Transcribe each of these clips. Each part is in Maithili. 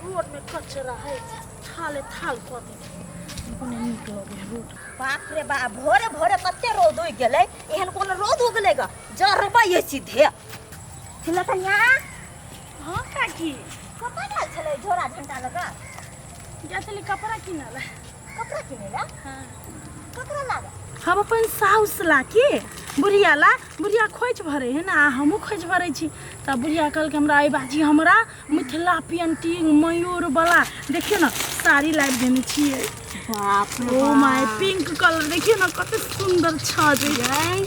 रोड में कचरा है थाले थाल कऽ देने कोने नीक लगे है रोड। बाप रे बाप, भोरे भोरे कते रौद उगि गेलै, एहन कोन रौद उगलै ग, जरबै है सीधे। लतनिया। हाँ काकी। कतऽ गेल छलै झोरा झंटा लगा? गेल छली कपड़ा किनऽ लए। कपड़ा किनै लए? हाँ। ककरा लागल? हम अपन साउस ला के, बुढ़िया ला। बुढ़िया खोइछ भरे है ना, आ हमहूँ खोइछ भरै छी, तऽ बुढ़िया कहलकै हमरा एहि बाजी हमरा मिथिला पेंटिंग मयूर वाला देखियौ ने साड़ी लाबि देने छियै। बाप रे। ओ my, pink colour देखियौ ने कते सुंदर छजै।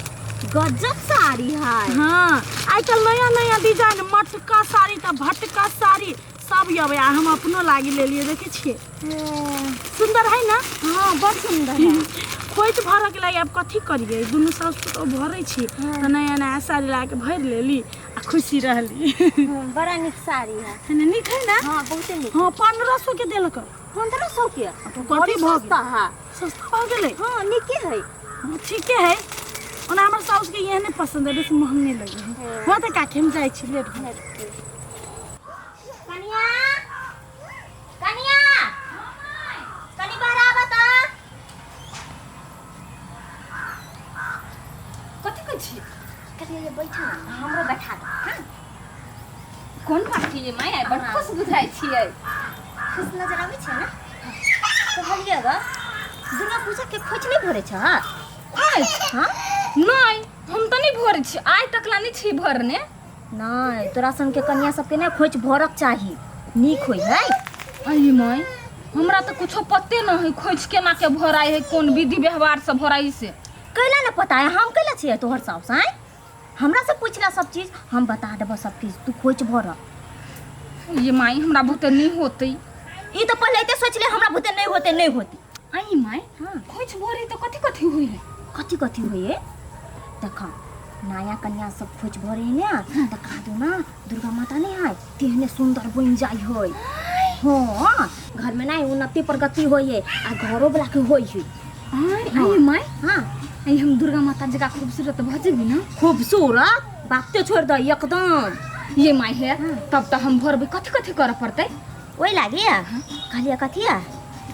गजब साड़ी है। हाँ, आइ काल्हि नया नया डिजाइन, मटका साड़ी तऽ भटका साड़ी सब अबै, आ हम अपनो लागी लेलियै। देखै छियै, सुंदर है ना? हाँ, बड़ सुंदर है। खोइच भरऽ के लागि आब कथी करियै, दुनू साउस पुतोहु भरै छी तऽ नया नया साड़ी ला के भरि लेली आ खुशी रहली। हाँ, बड़ा नीक साड़ी है। है ना, नीक है ना? हाँ, बहुते नीक। हाँ, 1500 के देलक। 1500 के? तो कथी बड़ी भऽ गेल? सस्ता है। सस्ता भऽ गेलै। हाँ, नीके है। हाँ, ठीके है। ओना हमर साउस के एहने पसंद है, बेसी महंग नहि लगे है। हाँ तऽ काकी, हम जाइ छी, लेट भऽ गेल। कनिया, कनिया, कनि बाहर आबऽ तऽ। कथी कहै छी? कनिया, ये बैठू ने, हमरो बैठा दो। हाँ। कोन बात छै ये माय, आइ बड़ खुश बुझाइ छियै। खुश नजर आबै छै ने? कहलियै ग, दुर्गा पूजा के खोइछ नहि भरै छ? खोइछ? हाँ। नहि, हम तऽ नहि भरै छी, आइ तक ला नहि छी भरने। नहि, तोरा सनके कनिया सबके ने खोइछ भरक चाही, नीक होइ है। अरे माय, हमरा तऽ कुछो पते न है, खोइछ केना के भराइ है, कोन विधि व्यवहार से भराइ से। कैला ने पता है? हम कैला छियै तोहर साउस? आँय, हमरा से पूछला सब चीज, हम बता देबो सब चीज। तू खोइछ भर। ये माई, हमरा बुते नहीं होते। ई तऽ पहिले एते सोचले, हमरा बुते नहीं होते, नहीं होते। आई माई। हाँ। खोइछ भरी तऽ कथी कथी हुई है? कथी कथी होइ है? देख, नया कन्या सब खोज भरे है ने, तऽ कहा दू ना दुर्गा माता नहीं है तेहने सुंदर बन जाइ है। हाँ, घर में ना उन्नति प्रगति होइ है आ घरो वाला के होइ है। आई आई माई। हाँ। आई, हम दुर्गा माता जका खूबसूरत भऽ जेबी ना? खूबसूरत बाते छोड़ दे एकदम। ये माई है, तब तऽ हम भरबै। कथी कथी करऽ पड़तै? ओहि लागी कहलियै कथी है,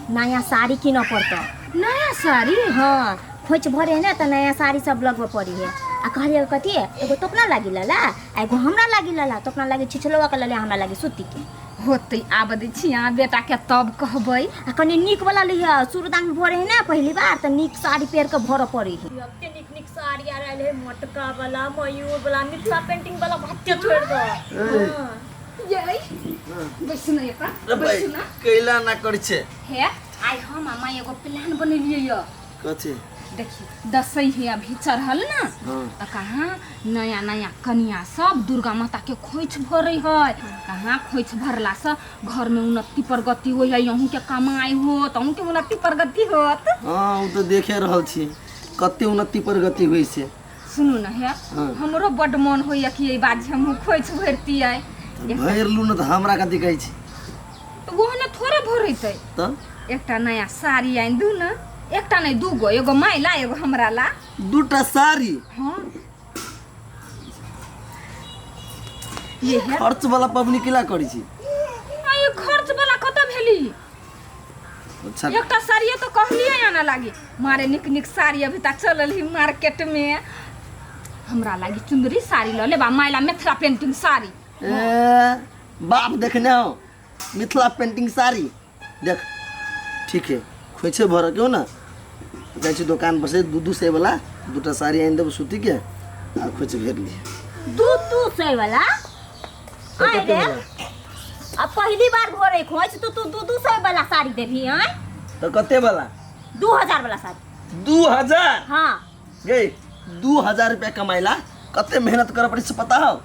नया साड़ी कीनऽ पड़तौ। नया साड़ी? हाँ, खोइछ भरे है ने तऽ नया साड़ी सब लगबऽ पड़ी है। आ कहलियै कथी है, एगो तोपना लागी लला आ एगो हमरा लागी लला। तोपना लागी छिछलौआ के लले, हमरा लागी सूती के। होतै, आब दै छी अहाँ बेटा के तब कहबै। आ कनि नीक वाला लिह, सुरदान में भरे है ने पहली बार, तऽ नीक साड़ी पहिर के भरऽ पड़ी है। एते नीक नीक साड़ी आर आयल है, मटका वाला, मयूर वाला, मिथिला पेंटिंग वाला, बाते छोड़ दो। यै, बैसू ने एतऽ। रे भाइ, बैसू ने। कैला ना करै छै? हे, आइ हम आ माय एगो प्लान बनेलियै यऽ। कथी? देखी, दसई है अभी चढ़ल ना। हाँ। तऽ कहाँ नया नया कनिया सब दुर्गा माता के खोइछ भरे है, कहाँ खोइछ भरला से घर में उन्नति प्रगति होइ है, अहूँ के कमाई होत, अहूँ के उन्नति प्रगति होत। हाँ, ओ तऽ देखे रहल छी कते उन्नति प्रगति होइ छै। सुनू ने हे। हाँ। हमरो बड्ड मन होइया कि एहि बात जे हमहूँ खोइछ भरतियै। भरि लू ने तऽ हमरा कथी कहै छी? तऽ ओहने थोड़े भरेतै। तऽ एकटा नया साड़ी आनि दू ने, एकटा नहि, दूगो, एगो माय ला, एगो हमरा ला। दूटा साड़ी? हाँ, ये है। खर्च वाला पबनी केला करै छी? आ ये खर्च वाला कतऽ भेली? अच्छा। एकटा साड़िए तऽ कहलियै आना लागी, मारे नीक नीक साड़ी अभी तक चलल ही मार्केट में। हमरा लागी चुंदरी साड़ी लऽ लेब आ माय ला मिथिला पेंटिंग साड़ी। ए बाप, देखने हो मिथिला पेंटिंग साड़ी? देख, ठीक है, खोइछे भरऽ क्यों ना जाइ छी दोकान पर से 2-2 सए वाला दूटा साड़ी आनि देब सूती के आ खोइछ भरि लिहे। 2-2 सए वाला? तऽ आय कते रे। वाला? अब पहली बार भरे खोइछ तो तू 2-2 सए वाला साड़ी देबही? आय? तऽ कते वाला? 2000 वाला साड़ी। 2000? हाँ। गे, 2000 रुपया कमाइला कते मेहनत करऽ पड़ै छै पता हौ?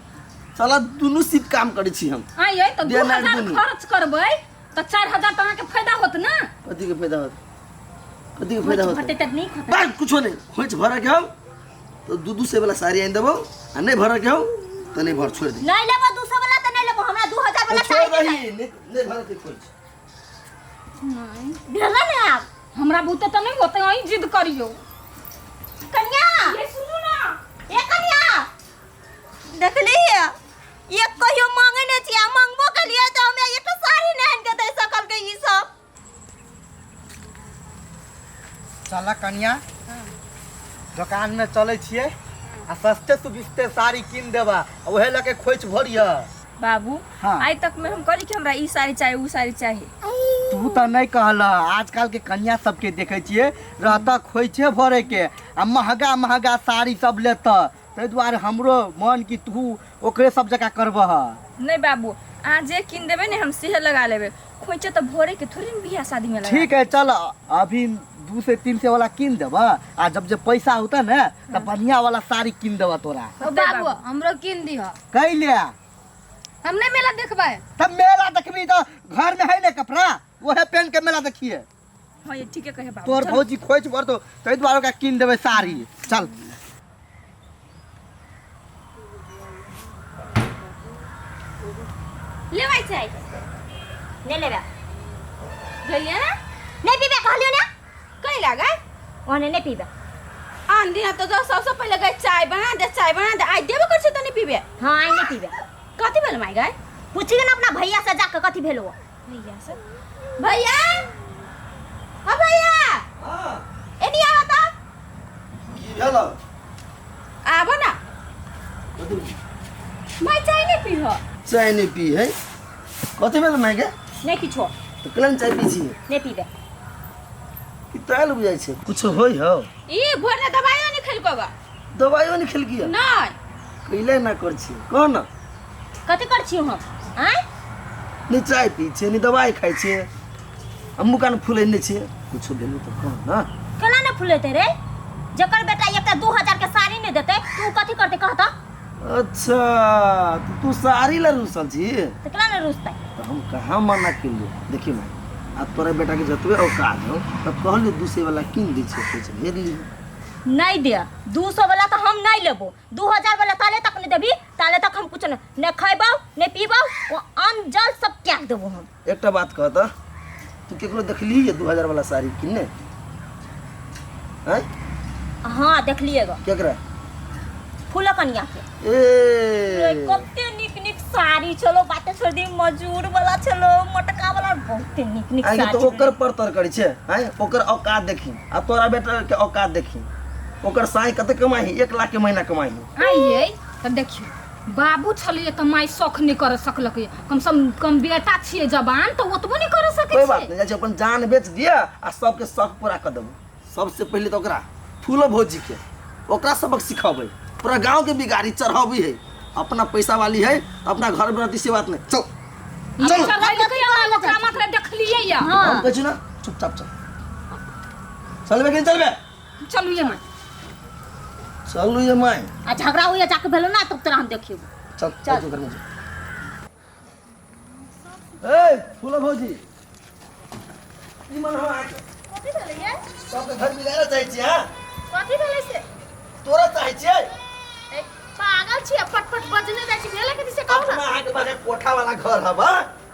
चल, दुनू सिर्फ काम करै छी हम। आइ यै, तऽ दे दू ना हजार दुनू। खर्च करबै तऽ 4000 तऽ अहाँके फायदा होत ने? कथी के फायदा होत? कथी के फायदा खोइछ होत? भरतै तऽ नीक होतै। बस, कुछो नहीं। खोइछ भरऽ के हौ तऽ 2-2 सए वाला साड़ी आनि देबौ आ नहि भरऽ के हौ तऽ नहि भर, छोड़ि दे। नहीं लेबो 200 वाला तऽ नहीं लेबो, हमरा 2000 वाला छोड़ साड़ी दही, नहि नहि भरऽ के खोइछ। नहि। भेलै ने आब? हमरा बुते तऽ नहि होतै, अहीं जिद करियौ। कनिया। ये सुनू ना। ए कनिया, देखली एक कहियो मांगे नहीं छी, आ मांगबो केलिए तऽ हमरा एकटा साड़ी नहि आनि के कनिया दोकानमे चलै छियै आ सस्ते सुबिस्ते साड़ी कीन देबा आ उहे लऽ के खोइच भरिह। बाबू हाँ। आइ तक में हम कहली कि हमरा ई साड़ी चाही ऊ साड़ी चाही। तू तऽ नहि कहल। आजकल के कनिया सबके देखै छियै रहतऽ खोइछे भरे के आ महगा महगा साड़ी सब लेतऽ, ताहि दुआरे हमरो मन कि तू ओकरे सब जकाँ करबह। नहीं बाबू, अहाँ जे कीन देबै ने हम सेहे लगा लेबै। खोइचे तऽ भोरे के थोड़ी ने बियाह शादी में लगा। ठीक है चल, अभी 2 से 3 सौ वाला कीन देबह आ जब जे पैसा होता ने तऽ बढ़िया वाला साड़ी कीन देबह तोरा। ओ बाबू हमरो कीन दिह। कैले? हम नहीं मेला देखबै। तब मेला देखबी तऽ घर में है ने कपड़ा, वहे पहन के मेला देखिए। हाँ ये ठीके कहे बाबू। तोर भौजी खोइच भरतो ताहि दुआरे ओकरा कीन देबै साड़ी। चल लेबै छै नहीं लेबे। भेलिए ना? नहीं पीबे कहलियो ना। कै लागै? ओने नहीं पीबे। आन दिन तो जो सबसे पहले गए चाय बना दे, चाय बना दे, आई देबो कर छै त नहीं पीबे। हाँ आई नहीं पीबे। कथी भेल माय गए? पूछिए ना अपना भैया से जाके कथी भेलो। भैया से? भैया, हाँ भैया। हाँ। एनी आवा त। की भेलो? आबो ना। माय चाय नहीं पीहो। चाय नहीं पी है? कथी भेल माय के? नहीं किछो। तो कलन चाय पी छी? नहीं पीबे। ई ताल बुझाइ छै कुछो होय हो। ई भोर ने दवाइयो नहीं खेलको बा। दवाइयो नहीं खेलकी? नहीं। कैले ना कर छी कह ना। कथी कर छी हम? आय नहीं चाय पी छी नहीं दवाई खाइ छी आ मुँह कान फुलै नहीं छी, कुछो भेलौ तऽ कह ना। केना ने फुलेतै रे? जकर बेटा एकटा 2000 के साड़ी नहीं देतै तू कथी करतै कह तऽ? अच्छा तो तू साड़ी ला रुसल छी? तऽ केना ने रुसतै? तो हम कहाँ मना केलियो। देखी माय आ तोरा बेटा के जतबे औकात हो तब कहलियो 200 वाला कीन दै छियै, कुछ भेज लिही। नहीं दे, 200 वाला तो हम नहीं लेबो। 2000 वाला ताले तक नहीं देबी, ताले तक हम कुछ नहीं खैबौ नहीं पीबौ, वो अन्न जल सब त्याग देबो हम। एकटा बात कह तऽ, तू केकरो देखली ये 2000 वाला साड़ी किनने? हैं? हाँ देखलिए गो। केकरा? फूल कनिया के। ए कते निक निक साड़ी चलो, बाते छोड़ दी, मजूर वाला चलो, मोटका वाला, बहुते निक निक आगे साड़ी। तो ओकर पर तर करै छै, हैं? ओकर औकात देखी आ तोरा बेटा के औकात देखी। ओकर साई कते कमाई? 1 लाख के महीना कमाई। आइए तऽ देखियौ बाबू छलियै तऽ माय शौख नहि कर सकलकै, कम से कम बेटा छियै जवान तऽ ओतबो नहि कर सकै कोई बात छै। नहीं, जाइ छै अपन जान बेच दिया आ सबके शौक पूरा कर देबो। सबसे पहले तो ओकरा फूलो भौजी के ओकरा सबक सिखबै, पूरा गांव के बिगाड़ी चढ़ाबी है। अपना पैसा वाली है अपना घर में रहती से बात नहीं। चल चल ओकरा मात्र देखलियै या। हम कहै छी ना चुपचाप चल। चलबे कि चलबे? चलू ये माय। चलू ये माय। आ झगड़ा होइया जाके भेलो ना तब तोरा हम देखियो। चल चल घर में चल। ए फूलो भौजी ई मन हम आके कथी भेलै ये? सबके घर बिगाड़े चाहै छी। हां कथी भेलै से? तोरा चाहै छियै? ए पागल छियै, फटफट बजने जाइ छी, भेलै कथी से कहू ना। अपना अहाँके पास कोठा वाला घर हब,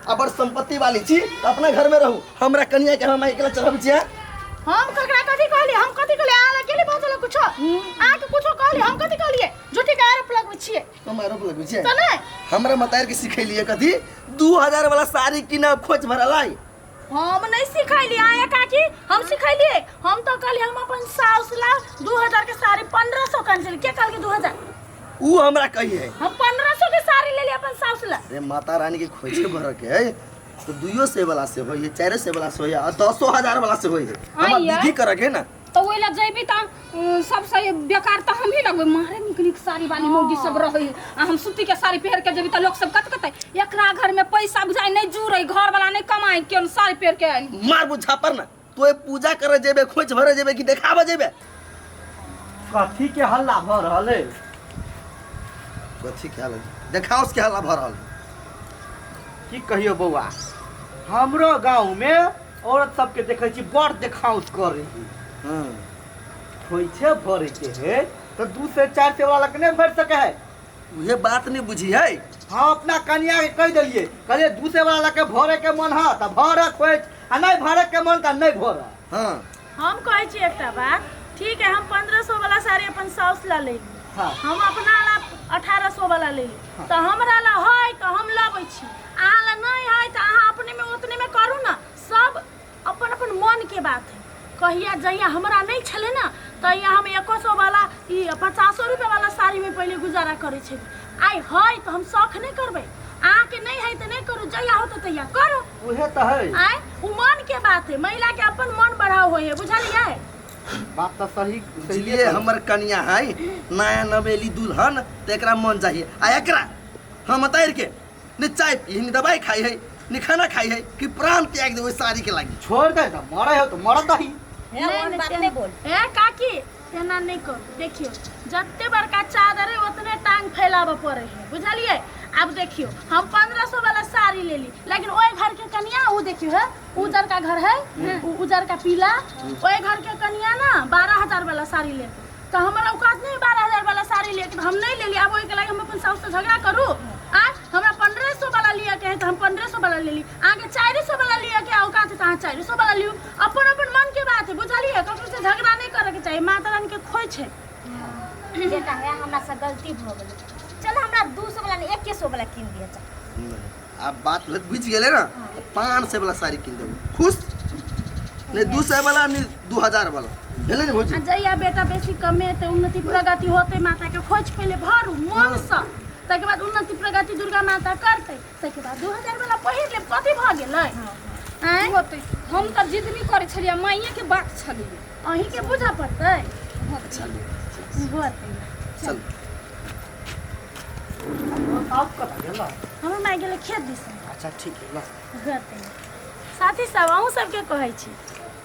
आ बड़ संपत्ति वाली छी, अपना घर में रहू। हमरा कनिया के हम अकेला चढ़ब छी। हम ककरा कथी कहलियै? हम कथी कहलियै? अहाँ लग गेली बाजल कुछो? अहाँ के कुछो कहलियै? हम कथी कहलियै? झूठी के आरोप लगबै छियै। हम आरोप लगबै छियै? तऽ नहि। हमरा मतार के सिखेलियै कथी? 2000 वाला साड़ी किना खोज भरलाई। हम नहीं सिखैलियै आया काकी, हम सिखैलियै? हम तो कहलियै हम अपन साउस ला 2000 के साड़ी 1500 कैंसिल के कहलकै 2000? ऊ हमरा कही है। हम 1500 के साड़ी लेलियै अपन साउस ला। अरे माता रानी के खोजे भर के है तो 200 वाला से होई है, 400 वाला से होई है, और 10,000 वाला से होई है। हमरा आइया। विधि करे के ना। तो ओहि लग जैबी तऽ सबसे बेकार तऽ हमही लगबै। मारे निक निक साड़ी वाली मौगी सब रहै आ हम सूती के साड़ी पहिर के जेबी तऽ लोक सब कत कतै एकरा घर में पैसा बुझाइ नहीं जुड़ै, घर वाला नहीं कमाइ, केहन साड़ी पहिर के आयल। मार बुझा पर ना तोय पूजा करे जेबे, खोज भरे जेबे कि देखाबे जेबे? कथी के हल्ला भऽ रहल है? कथी के हल्ला? देखाओस के हल्ला भऽ रहल है। की कहियो बौआ, हमरो गाँव में औरत सबके देखै छी बड़ देखाउस करै है। हाँ। खोइछे भरे के है तो 2 से 4 से वाला के नहीं भर सके है। उहे बात नहीं बुझी है। हाँ अपना कनिया के कह दिलिए, कहलिए 2 से वाला के भरे के मन है तो भरे खोइछ, आ नहीं भरे के मन तो नहीं भरे। हाँ। हम कहै छी एकटा बात, ठीक है हम 1500 वाला साड़ी अपन साउस ला लेली। हाँ। हम अपना ला 1800 वाला लेली। हाँ। तो हमरा ला है तो हम लबै छी, अहाँ ला नहीं है तो अहाँ अपने में उतने में करू ना। सब अपन अपन मन के बात है। कहिया जहिया हमरा नहि छलै ने तहिया हम 100 वाला ई 50 रुपया वाला साड़ीमे पहिले गुजारा करै छलियै। आइ है तऽ हम शौख नहि करबै, अहाँके नहि है तऽ नहि करू, जहिया होतै तहिया करू। उहे तऽ है। आइ उ मन के बात है, महिला के अपन मन बढ़ाव होइ है, बुझलियै? बात तऽ सही बुझलियै, हमर कनिया है नया नवेली दुल्हन, तऽ एकरा मन चाहिए आ एकरा हम उतारि के ने चाय पी ने दवाई खाई है ने खाना खाई है कि प्राण त्याग दे ओहि साड़ी के लागी। छोड़ दे तऽ मरै हो तऽ मरत दही। हे, ओहन बात नहि बोल। ए काकी, तेना नहि करू। देखियौ, जते बड़का चादर है ओतने टांग फैलाबऽ पड़े है, बुझलियै? आब देखियौ, हम 1500 वाला साड़ी लेली, लेकिन ओहि घर के कनिया उ देखियौ है, उजर का घर है, उ उजर का पीला, ओहि घर के कनिया ना 12,000 वाला साड़ी लेते, तऽ हमर औकात नहीं 12,000 वाला साड़ी लेके, हम नहीं लेली। आब ओहिके लागि हम अपन साउस से झगड़ा करू? आ हमरा 1500 वाला लिअ के है तऽ हम 1500 वाला लेली, अहाँके 400 वाला लिअ के औकात है तऽ अहाँ 400 वाला लियू। अपन अपन मन के बात है, बुझलियै? ककरो से झगड़ा नहीं करे के चाही, माता रानी के खोइ छै। बेटा है, हमरा से गलती भऽ गेलै, चल हमरा 200 वाला नहि 100 वाला कीन दिअ चल। आब बात लग बुझि गेलै ने, 500 वाला साड़ी कीन देबो, खुश? नहीं 200 वाला नहीं 2000 वाला भेलै ने भौजी? आ जहिया बेटा बेसी कमेतै, उन्नति प्रगति होतै, माता के खोज पहिले भरू मनसँ, ताहिके बाद उन्नति प्रगति दुर्गा माता करतै, ताहिके बाद 2000 वाला पहिर लेब, कथी भऽ गेलै? आँय होतै, हम तऽ जिद नहि करै छलियै, माइए के बात छलियै। अहीँके बुझऽ पड़तै। चलू होतै। चल। साउस कतऽ गेल? हमर माय गेलै खेत दिस। अच्छा ठीक है, ल। होतै। साथी सब, अहूँ सबके कहै छी,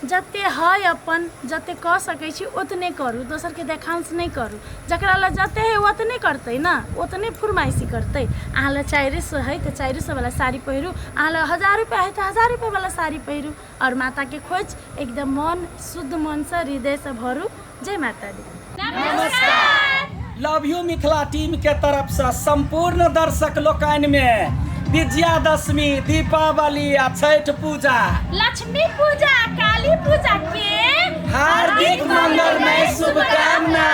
जते है अपन जते कऽ सकै छी ओतने करू, दोसरके देखांस नहि करू। जकरा लग जते है ओतने करतै ने, ओतने फरमाइशी करतै। अहाँ लग 400 है तऽ 400 वाला साड़ी पहिरू, अहाँ लग 1000 रुपया है तऽ 1000 रुपया वाला साड़ी पहिरू, आओर माताके खोज एकदम मन शुद्ध मनसँ हृदयसँ भरू। जय माता दी। नमस्कार, लव you Mithila team के तरफ से संपूर्ण दर्शक लोकनि में विजयादशमी, दीपावली आ छठ पूजा, लक्ष्मी पूजा, काली पूजा के हार्दिक मंगलमय शुभकामना।